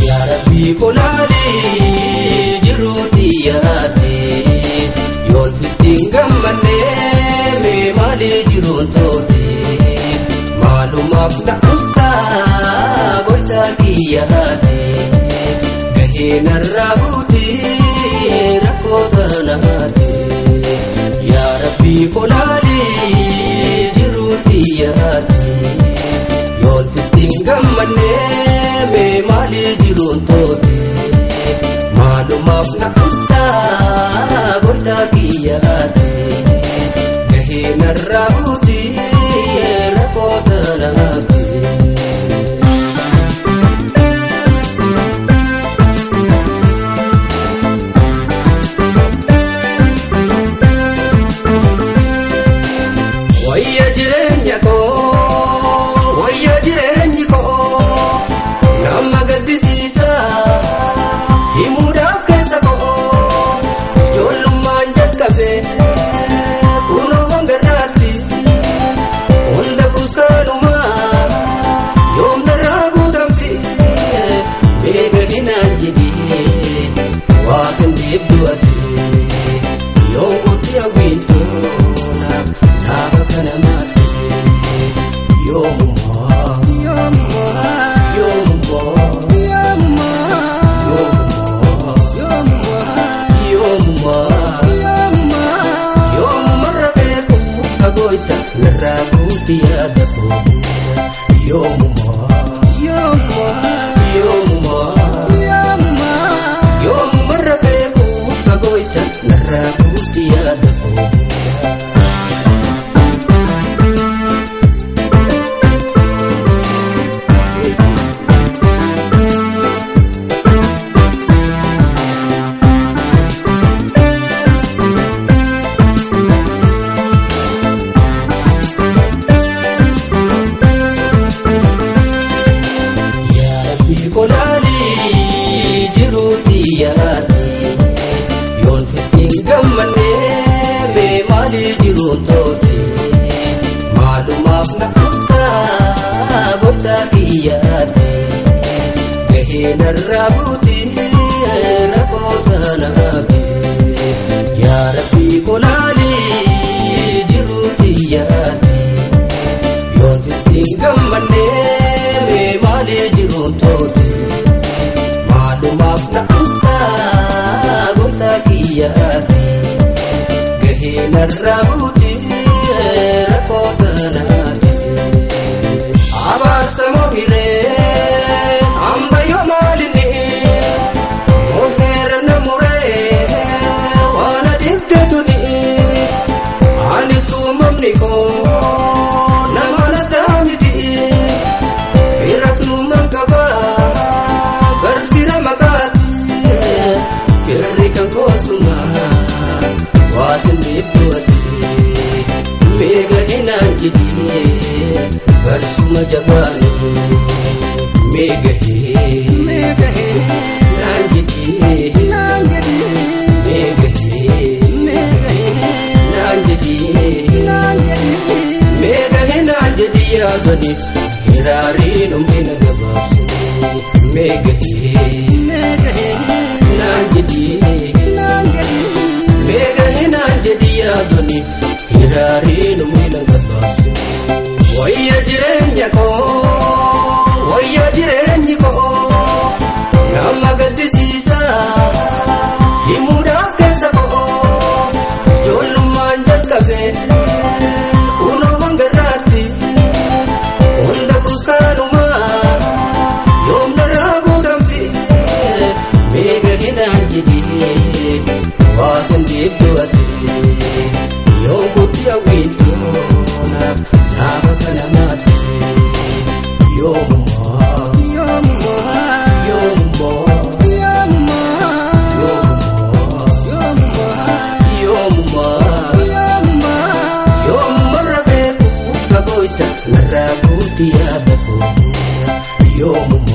Yaa Rabbii kolaalee jiruuti yaate yoon sitti hin gammanne mee maalii jiruun toote maalumaaf na ustaa goytaa kiyyaate gahee narraa buute rakkoo tanaate. Yaa Rabbii kolaalee jiruuti yaate yoon sitti hin gammanne mee maalii jiruun toote maalumaaf na ustaa goytaa kiyyaate gahee narraa buute rakkoo tanaate. Wayya jireenya koo, wayya jireenyi koo, nama gaddisiisa, himuudhaaf keessa koo, ijoollummaan jalqabe, kunoo hangarraatti, hunda buuskaanuma, yoom narraa guutamti, beeka hinaan jedhee, waa sin du'ate, yoom kutti hawwiintoona. Naafa kana maate yoomumaa yoomumaa yoomumaa yoomuma rafee fagooyta narraa guuti yaada koo yoomumaa yoomumaa yoomuma rafee fagooyta narraa guuti yaada koo. Yaa Rabbii kolaalee jiruuti yaate yoon sitti hin gammanne mee maalii jiruun toote maalumaaf na ustaa goytaa kiyyaate gahee narraa buute rakkoo tanaate. Yaa Rabbii kolaalee jiruuti yaate yoon sitti hin gammanne mee maalii jiruun toote maalumaaf na ustaa goytaa kiyyaate gahee narraa buute rakkoo tanaate. Abaarsa moo hiree hamba yoo maalinni moheera na muree waan adiifte tuni ani suumamni koo nama lataa miti fira suuman qaba bar fira maqaati firri kan koosuma waa sin dhiibdu'ate meega hinaan jedhee barsuma jabaani meega naan jedhee meega naan jedhee meega hinaan jedhee yaadani hiraariin umrina gabaabsine meega naan jedhee meega hinaan jedhee yaadani hiraariin umrina gabaabsine. Wayya jireenya koo, wayya jireenyi koo, nama gaddisiisa, himuudhaaf keessa koo, ijoollummaan jalqabe, kunoo hangarraatti, hunda buuskaanuma, yoom narraa guutamti, meega hinaan jedhee, waa sin dhiibdu'ate, yoom kutti hawwiintoona. Naafa kana maate Narraa guuti yaada koo yoomummaa.